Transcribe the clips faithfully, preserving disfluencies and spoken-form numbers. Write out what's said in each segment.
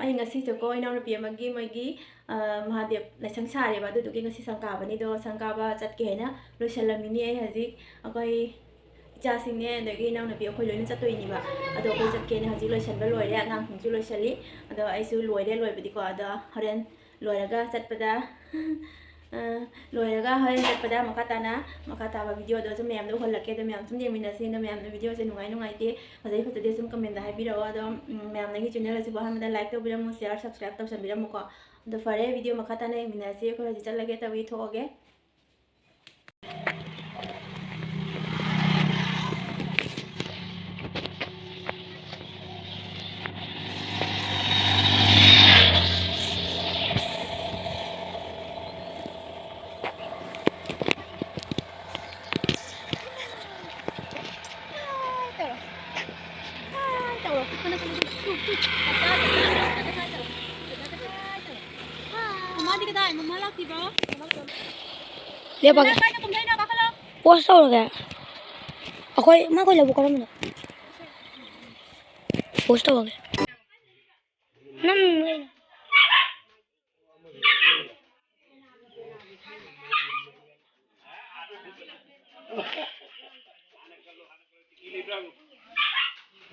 ꯑꯩ ꯉꯁꯤꯁꯦꯀꯣ, ꯏꯅꯥꯎꯅꯨꯄꯤ ꯑꯃꯒꯤ ꯃꯣꯏꯒꯤ, ꯑ, ꯃꯍꯥꯗꯦꯕ ꯂꯥꯏꯁꯪ ꯁꯥꯔꯦꯕ, ꯑꯗꯨꯗꯨꯒꯤ ꯉꯁꯤ ꯁꯪ ꯀꯥꯕꯅꯤ꯫ ꯑꯗꯣ ꯁꯪ ꯀꯥꯕ ꯆꯠꯀꯦ ꯍꯥꯏꯅ ꯂꯣꯏꯁꯜꯂꯝꯃꯤꯅꯤ꯫ ꯑꯩ ꯍꯧꯖꯤꯛ ꯑꯩꯈꯣꯏ ꯏꯆꯥꯁꯤꯡꯅꯦ, ꯑꯗꯒꯤ ꯏꯅꯥꯎꯅꯨꯄꯤ, ꯑꯩꯈꯣꯏ ꯂꯣꯏꯅ ꯆꯠꯇꯣꯏꯅꯦꯕ꯫ ꯑꯗꯣ ꯑꯩꯈꯣꯏ ꯆꯠꯀꯦꯅ ꯍꯧꯖꯤꯛ ꯂꯣꯏꯁꯟꯕ ꯂꯣꯏꯔꯦ, ꯑꯉꯥꯡꯁꯤꯡꯁꯨ ꯂꯣꯏꯁꯜꯂꯤ꯫ ꯑꯗꯣ ꯑꯩꯁꯨ ꯂꯣꯏꯔꯦ ꯂꯣꯏꯕꯗꯤꯀꯣ꯫ ꯑꯗꯣ ꯍꯣꯔꯦꯟ ꯂꯣꯏꯔꯒ ꯆꯠꯄꯗ, ꯑ, ꯂꯣꯏꯔꯒ ꯍꯣꯔꯦꯟ ꯆꯠꯄꯗ ꯃꯈꯥ ꯇꯥꯅ, ꯃꯈꯥ ꯇꯥꯕ videoꯗꯁꯨ ꯃꯌꯥꯝꯗ ꯎꯍꯜꯂꯛꯀꯦ꯫ ꯑꯗꯣ ꯃꯌꯥꯝ ꯁꯨꯝ ꯌꯦꯡꯃꯤꯟꯅꯁꯤ꯫ ꯑꯗꯣ ꯃꯌꯥꯝꯅ videoꯁꯦ ꯅꯨꯡꯉꯥꯏ ꯅꯨꯡꯉꯥꯏꯇꯦ, ꯐꯖꯩ ꯐꯖꯗꯦ ꯁꯨꯝ commentꯗ ꯍꯥꯏꯕꯤꯔꯛꯑꯣ꯫ ꯑꯗꯣ, ꯎꯝ, ꯃꯌꯥꯝꯅ ꯑꯩꯒꯤ channel ꯑꯁꯤꯕꯨ ꯑꯍꯥꯟꯕꯗ like ꯇꯧꯕꯤꯔꯝꯃꯨ, share, subscribe ꯇꯧꯁꯟꯕꯤꯔꯝꯃꯨꯀꯣ꯫ ꯑꯗꯣ ꯐꯔꯦ, video ꯃꯈꯥ ꯇꯥꯅ ꯌꯦꯡꯃꯤꯟꯅꯁꯤ꯫ ꯑꯩꯈꯣꯏ ꯍꯧꯖꯤꯛ ꯆꯠꯂꯒꯦ ꯇꯧꯏ, ꯊꯣꯛꯑꯒꯦ꯫ ꯃꯃꯥꯗꯤ ꯀꯗꯥꯏ? ꯃꯃꯥ ꯂꯥꯛꯇ꯭ꯔꯤꯕꯣ? ꯂꯦꯞꯄꯒꯦ꯫ ꯅꯪ ꯀꯥꯏꯗ ꯀꯨꯝꯗꯣꯏꯅꯣ? ꯀꯥꯈꯠꯂꯣ꯫ Pause ꯇꯧꯔꯒꯦ꯫ ꯑꯩꯈꯣꯏ, ꯃꯥ ꯑꯩꯈꯣꯏ ꯂꯧꯕꯨꯛ ꯀꯔꯝꯕꯅꯣ? Pause ꯇꯧꯔꯒꯦ꯫ ꯅꯝ꯫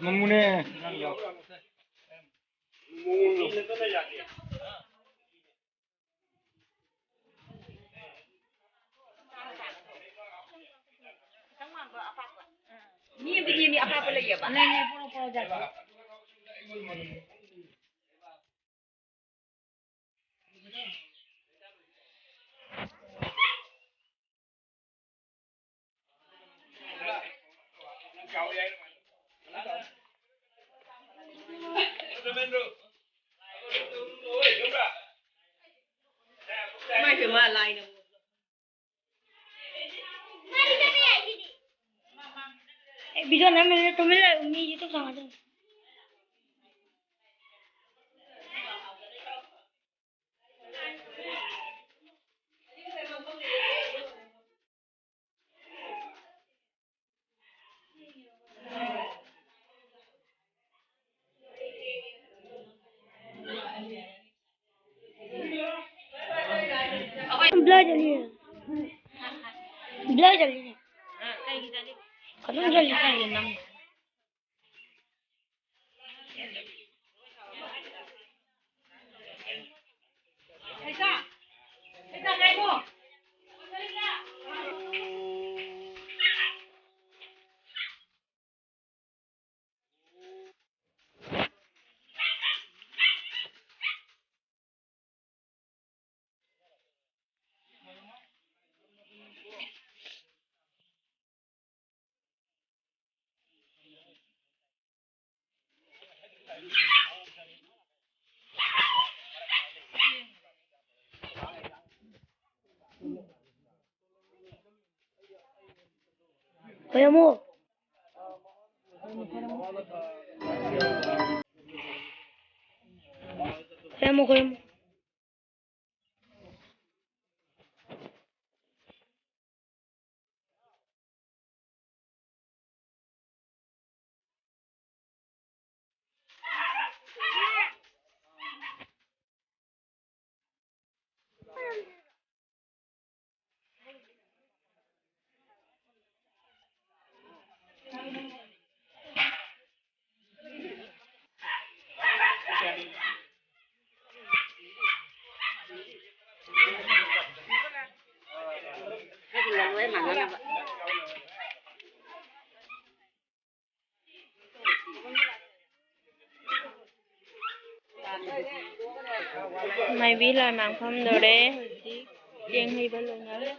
ꯃꯃꯨꯅꯦ꯫ ꯃꯤ ꯑꯃꯗꯤ ꯅꯦꯝꯃꯤ, ꯑꯄꯥꯛꯄ ꯂꯩꯌꯦꯕ꯫ ꯏꯃꯥꯏ ꯄꯦꯝꯃ, ꯂꯥꯏꯅ꯫ ꯑꯦ, video ꯅꯝꯃꯤꯅꯦ, ꯇꯨꯃꯤꯟ ꯂꯩꯌꯨ, ꯃꯤ YouTube ꯊꯥꯒꯠꯂꯤ꯫ Blur ꯆꯠꯂꯤꯅꯦ꯫ Blur ꯆꯠꯂꯤꯅꯦ꯫ ꯀꯩꯅꯣꯝ ꯆꯠꯂꯤ꯫ ꯈꯣꯏꯔꯝꯃꯣ꯫ ꯈꯣꯏꯔꯝꯃꯣ, ꯈꯣꯏꯔꯝꯃꯣ꯫ ꯃꯥꯏꯕꯤ ꯂꯥꯏꯃꯥꯡ ꯐꯝꯗꯧꯔꯦ ꯍꯧꯖꯤꯛ꯫ ꯆꯦꯡ ꯍꯩꯕ ꯂꯣꯏꯅꯔꯦ꯫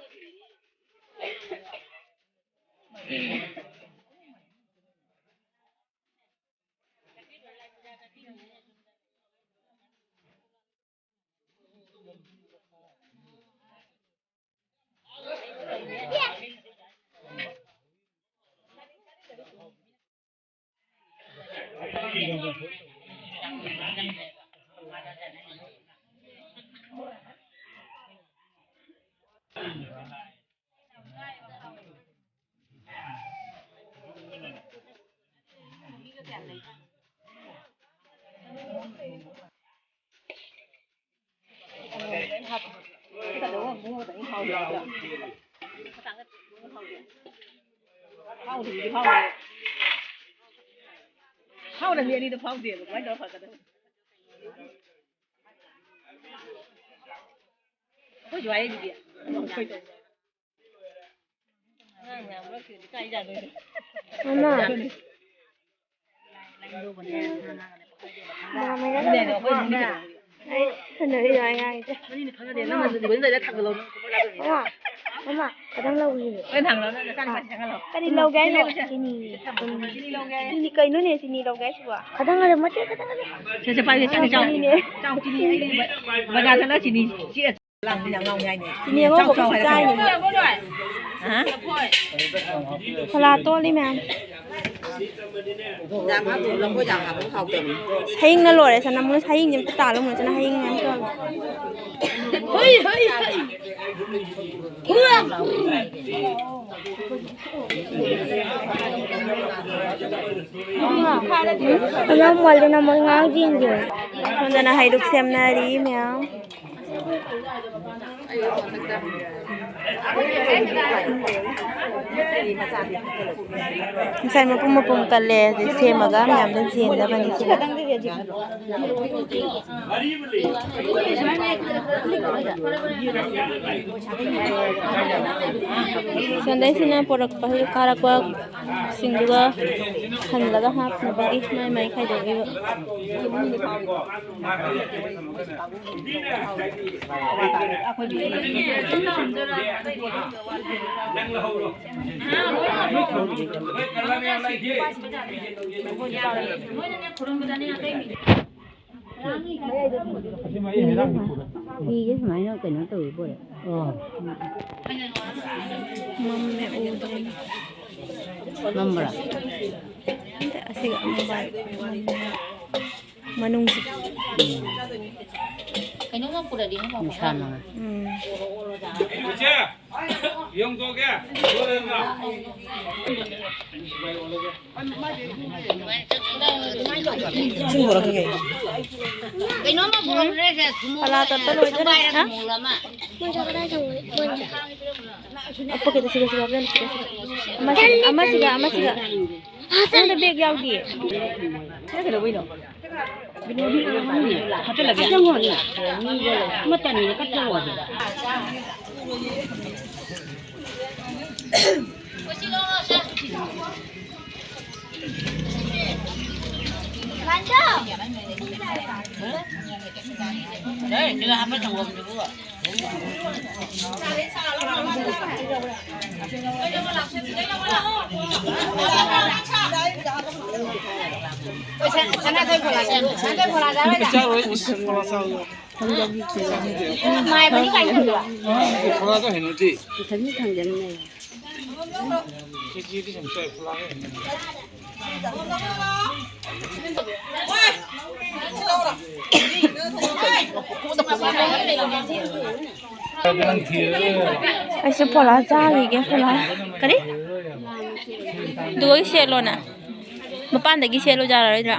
ꯐꯥꯎꯗꯕꯗꯤ ꯐꯥꯎꯗꯦ꯫ ꯐꯥꯎꯗꯕ ꯃꯤ ꯑꯅꯤꯗꯣ ꯐꯥꯎꯗꯦꯕ꯫ ꯀꯃꯥꯏꯅ ꯇꯧꯔ ꯐꯒꯗꯕ? ꯑꯩꯈꯣꯏꯁꯨ ꯍꯥꯏꯔꯤꯗꯨꯗꯤ꯫ ꯑꯉꯥꯡ ꯃꯌꯥꯝ ꯃꯔꯛꯁꯤꯗꯗꯤ ꯀꯥꯏ ꯌꯥꯗꯣꯏꯅꯣ? ꯃꯃꯥ꯫ ꯃꯃꯥ, ꯃꯩꯔꯥ ꯇꯧꯕ꯫ ꯑꯩ ꯁꯥꯟꯅꯔꯤꯔꯣ ꯑꯉꯥꯡꯁꯦ? ꯃꯃꯥ, ꯃꯃꯥ, ꯈꯤꯇꯪ ꯂꯧꯒꯦ꯫ ꯀꯔꯤ ꯂꯧꯒꯦ ꯍꯥꯏꯅꯣ? ꯆꯤꯅꯤ꯫ ꯆꯤꯅꯤ ꯀꯩꯅꯣꯅꯦ, ꯆꯤꯅꯤ ꯂꯧꯒꯦ ꯍꯥꯏꯁꯤꯕꯣ? ꯈꯤꯇꯪ ꯂꯧꯒꯦ, ꯃꯆꯦꯠ ꯈꯤꯇꯪ ꯂꯧꯒꯦ꯫ ꯁꯦ, ꯁꯦ, ꯄꯥꯏꯒꯦ, ꯆꯤꯅꯤ ꯆꯥꯎ꯫ ꯆꯤꯅꯤꯅꯦ꯫ ꯆꯥꯎ, ꯆꯤꯅꯤ꯫ ꯑꯩꯗꯤ ꯕ-, ꯕꯖꯥꯔ ꯆꯠꯂ ꯆꯤꯅꯤ ꯆꯤꯛꯑ ꯆꯤꯅꯤ ꯑꯉꯧꯕ ꯈꯨꯠ ꯆꯥꯏꯅꯦ꯫ ꯍꯥ? ꯐꯣꯂꯥ ꯇꯣꯠꯂꯤ ꯃꯌꯥꯝ꯫ ꯌꯥꯝ ꯍꯥꯞꯄꯨ, ꯂꯐꯣꯏ ꯌꯥꯝ ꯍꯥꯞꯄꯨ ꯍꯥꯎꯇꯕꯅꯤ꯫ ꯍꯌꯤꯡꯅ ꯂꯣꯏꯔꯦ, ꯁꯅꯥꯃꯣꯏ ꯍꯌꯤꯡꯁꯦ ꯑꯝꯇ ꯇꯥꯜꯂꯝꯃꯣ, ꯁꯅꯥ ꯍꯌꯤꯡ ꯃꯌꯥꯝ ꯇꯧꯔꯦ꯫ ꯍꯩ, ꯍꯩ, ꯍꯩ꯫ ꯑꯉꯥꯡ ꯃꯥꯜꯂꯦ, ꯅꯃꯣꯏ ꯉꯥꯡ ꯆꯦꯟꯒ꯭ꯔꯦ꯫ ꯁꯣꯝꯗꯅ ꯍꯩꯔꯨꯛ ꯁꯦꯝꯅꯔꯤ ꯃꯌꯥꯝ꯫ ꯉꯁꯥꯏ ꯃꯄꯨꯝ ꯃꯄꯨꯝ ꯀꯜꯂꯦ, ꯍꯧꯖꯤꯛ ꯁꯦꯝꯃꯒ ꯃꯌꯥꯝꯗꯪ ꯆꯦꯟꯗꯕꯅꯤ ꯁꯤꯅ꯫ ꯁꯣꯝꯗꯩꯁꯤꯅ ꯄꯣꯔꯛꯄ, ꯍꯧꯖꯤꯛ ꯀꯥꯔꯛꯄ ꯁꯤꯡꯗꯨꯒ ꯍꯜꯂꯒ ꯍꯥꯞꯅꯕꯒꯤ ꯃꯥꯏ ꯃꯥꯏ ꯈꯥꯏꯗꯣꯛꯏꯕ꯫ ꯐꯤꯁꯦ ꯁꯨꯃꯥꯏꯅ ꯀꯩꯅꯣ ꯇꯧꯋꯤ ꯄꯣꯔꯦ꯫ ꯑꯥ꯫ ꯃꯝꯃꯦ, ꯎꯗ꯭ꯔꯦ꯫ ꯃꯝꯕ꯭ꯔꯥ? ꯑꯁꯤꯒ ꯑꯃꯨꯛ ꯃꯝꯃꯦ꯫ ꯃꯅꯨꯡꯁꯦ꯫ ꯎꯝ꯫ ꯀꯩꯅꯣꯝꯃ ꯄꯨꯔꯗꯤ ꯍꯦꯛ ꯍꯥꯎꯕ꯫ ꯀꯨꯟꯊ꯭ꯔꯥ ꯃꯉꯥ꯫ ꯎꯝ꯫ ꯏꯆꯦ, ꯌꯦꯡꯊꯣꯛꯑꯒꯦ꯫ ꯏꯁꯤꯡ ꯄꯨꯔꯛꯈꯤꯒꯦ꯫ ꯀꯩꯅꯣꯝꯃ ꯄꯨꯔꯛꯎꯁꯦ, ꯁꯨꯃꯣ ꯄꯂꯥ ꯇꯠꯄ ꯂꯣꯏꯗꯣꯔꯦ꯫ ꯁꯪꯒꯥꯏꯔ ꯍꯥ? ꯁꯨꯃꯣ ꯑꯃ꯫ ꯑꯄꯣꯛꯀꯤꯗ ꯁꯤꯒ ꯁꯤꯒ ꯍꯥꯞꯆꯜꯂꯨ, ꯁꯤꯒ ꯁꯤꯒ꯫ ꯑꯃꯁꯤꯒ, ꯑꯃꯁꯤꯒ, ꯑꯃꯁꯤꯒ꯫ ꯅꯪꯗ ꯕꯦꯒ ꯌꯥꯎꯗꯤꯌꯦ꯫ ꯁꯤꯅ ꯀꯩꯗꯧꯕꯩꯅꯣ? ꯍꯥꯞꯆꯜꯂꯒꯦ꯫ ꯑꯃꯠꯇꯅꯤꯅ ꯀꯠꯆꯔꯣ ꯑꯗꯨ꯫ ꯁꯅꯥꯊꯣꯏ ꯐꯣꯂꯥ ꯆꯥꯔꯣꯏ, ꯏꯁ, ꯐꯣꯂꯥ ꯆꯥꯔꯣꯏ꯫ ꯃꯥꯏꯕꯅꯤ ꯀꯥꯏꯅ ꯇꯧꯕ꯫ ꯐꯣꯂꯥꯗꯣ ꯍꯩꯅꯗꯦ꯫ ꯏꯊꯟ ꯊꯝꯖꯟꯅꯩ꯫ ꯈꯦꯆꯤꯗꯤ ꯌꯥꯝ ꯆꯥꯏ, ꯐꯣꯂꯥꯗꯣ ꯍꯩꯅꯗꯦ꯫ ꯑꯩꯁꯨ ꯐꯣꯂꯥ ꯆꯥꯈꯤꯒꯦ, ꯐꯣꯂꯥ꯫ ꯀꯔꯤ? ꯑꯗꯨꯒ ꯁꯦꯠꯂꯣꯅ꯫ ꯃꯄꯥꯟꯗꯒꯤ ꯁꯦꯠꯂꯨ ꯌꯥꯔꯔꯣꯏꯗ꯭ꯔꯥ?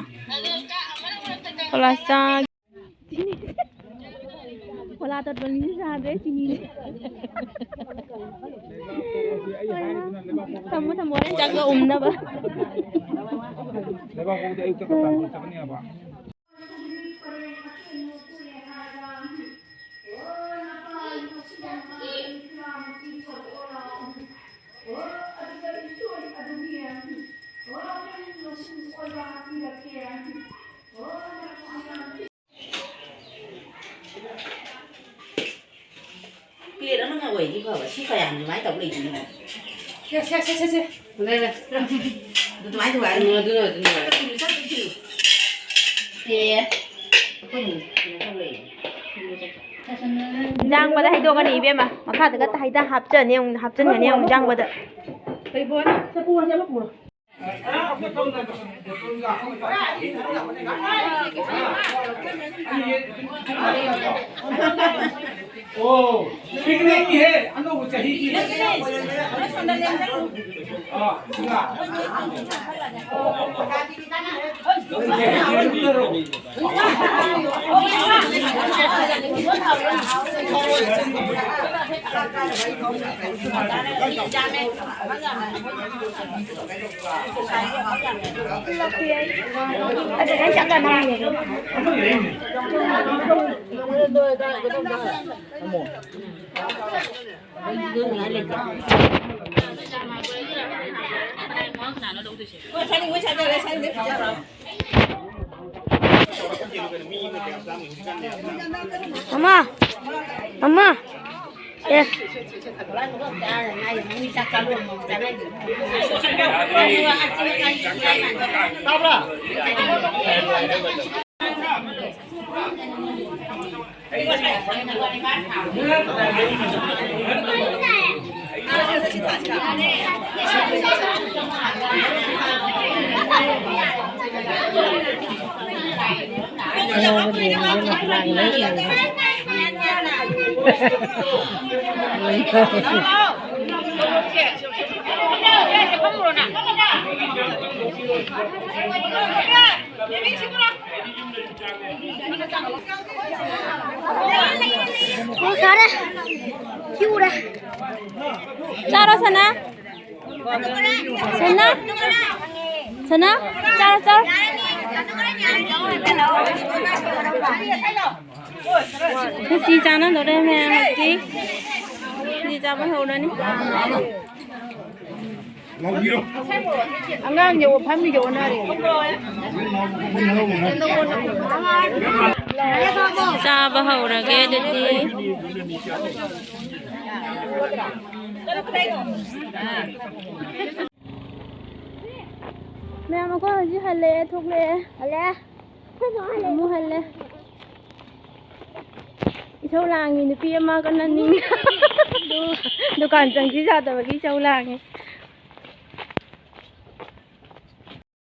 ꯐꯣꯂꯥ ꯆꯥ-, ꯐꯣꯂꯥ ꯇꯠꯄꯅꯤꯅ ꯆꯥꯗ꯭ꯔꯦ, ꯆꯤꯅꯤꯅꯦ꯫ ꯊꯝꯃꯣ, ꯊꯝꯃꯣ, ꯍꯣꯔꯦꯟ ꯆꯥꯛꯀ ꯎꯝꯅꯕ꯫ ꯂꯩꯕꯥꯛꯄꯣꯛꯄꯗꯤ ꯑꯌꯨꯛꯇ ꯀꯇꯥꯟ ꯆꯠꯀꯅꯤ ꯍꯥꯏꯕ꯫ ꯄ꯭ꯂꯦꯠ ꯑꯃꯅ ꯑꯣꯏꯔꯗꯤ ꯐꯕ, ꯁꯤ ꯀꯌꯥꯝ ꯑꯗꯨꯃꯥꯏꯅ ꯇꯧ ꯂꯩꯗꯣꯏꯅꯣ? ꯁꯦ, ꯁꯦ, ꯁꯦ, ꯁꯦ, ꯁꯦ꯫ ꯂꯩꯔꯦ꯫ ꯑꯗꯨꯃꯥꯏꯅ ꯇꯧ ꯍꯥꯏꯔꯣ? ꯎꯝ, ꯑꯗꯨꯅ, ꯑꯗꯨꯅ꯫ ꯑꯦ꯫ ꯌꯥꯡꯕꯗ ꯍꯩꯗꯣꯛꯀꯅꯤ ꯏꯕꯦꯝꯃ꯫ ꯃꯈꯥꯗꯒ ꯍꯩꯗ ꯍꯥꯞꯆꯅꯤ ꯑꯃꯨꯛ, ꯍꯥꯞꯆꯟꯒꯅꯤ ꯑꯃꯨꯛ ꯌꯥꯡꯕꯗ꯫ ꯀꯩ ꯕꯣꯜ? ꯆꯐꯨ ꯍꯥꯏꯁꯦ ꯑꯃ ꯄꯨꯔꯣ꯫ ꯑꯣ, ꯄꯤꯛꯅꯤꯛꯅꯤꯍꯦ, ꯑꯅꯧꯕ ꯆꯍꯤꯒꯤ꯫ ꯑꯥ, ꯁꯤꯒ꯫ ꯑꯃ, ꯑꯃ, ꯑꯦ꯫ ꯇꯥꯕ꯭ꯔꯥ? ꯑꯣ, ꯁꯥꯔꯦ꯫ ꯁꯤ ꯎꯔꯦ꯫ ꯆꯥꯔꯣ, ꯁꯅꯥ꯫ ꯁꯅꯥ꯫ ꯁꯅꯥ꯫ ꯆꯥꯔꯣ, ꯆꯥꯔꯣ꯫ ꯈꯦꯆꯤ ꯆꯥꯅꯗꯧꯔꯦ ꯃꯌꯥꯝ ꯍꯧꯖꯤꯛ꯫ ꯈꯦꯆꯤ ꯆꯥꯕ ꯍꯧꯔꯅꯤ꯫ ꯂꯧꯕꯤꯔꯣ꯫ ꯑꯉꯥꯡꯁꯦ ꯐꯝꯃꯤꯁꯦ ꯑꯣꯟꯅꯔꯦ꯫ ꯆꯥꯕ ꯍꯧꯔꯒꯦ ꯑꯗꯨꯗꯤ꯫ ꯃꯌꯥꯝ ꯑꯩꯈꯣꯏ ꯍꯧꯖꯤꯛ ꯍꯜꯂꯛꯑꯦ, ꯊꯣꯛꯂꯛꯑꯦ꯫ ꯍꯜꯂꯛꯑꯦ꯫ ꯑꯃꯨꯛ ꯍꯜꯂꯦ꯫ ꯏꯁꯧ ꯂꯥꯡꯉꯤ ꯅꯨꯄꯤ ꯑꯃ ꯀꯟꯅ ꯅꯤꯡ-, ꯗꯨꯀꯥꯟ ꯆꯪꯁꯤ ꯌꯥꯗꯕꯒꯤ ꯏꯁꯧ ꯂꯥꯡꯉꯤ꯫